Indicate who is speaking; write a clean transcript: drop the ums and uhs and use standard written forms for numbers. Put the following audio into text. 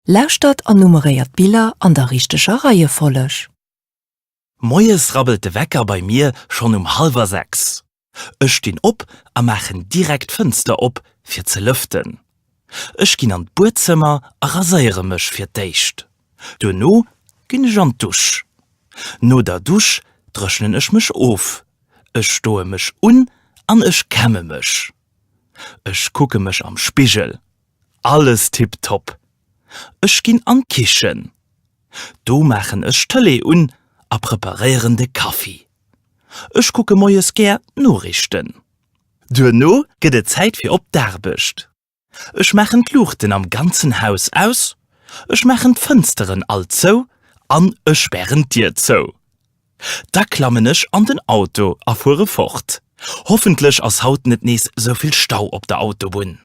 Speaker 1: Lauschtert an nummeréiert d'Biller an der richteger Reiefolleg.
Speaker 2: Moies rabbelt de Wecker bei mir schonn um hallwer 6. Ech stinn op a maachen direkt d'Fënster op fir ze lëften. Ech ginn an d'Buedzëmmer a raséiere mech fir d'éischt. Duerno ginn ech an d'Dusch. No der Dusch dréchnen ech mech of, ech doe mech un an ech kämme mech. Ech kucke mech am Spigel. Alles tiptop. Ech ginn an d'Kichen. Do maachen ech d'Tëlee un a preparéieren de Kaffi. Ech kucke moies gär d'Noriichten. Duerno gëtt et Zäit fir op d'Aarbecht. Ech maachen d'Luuchten am ganzen Haus aus, ech maachen d'Fënsteren all zou an ech spären d'Dier zou. Da klammen ech an den Auto a fuere fort. Hoffentlech ass haut net nees souvill Stau op der Autobunn.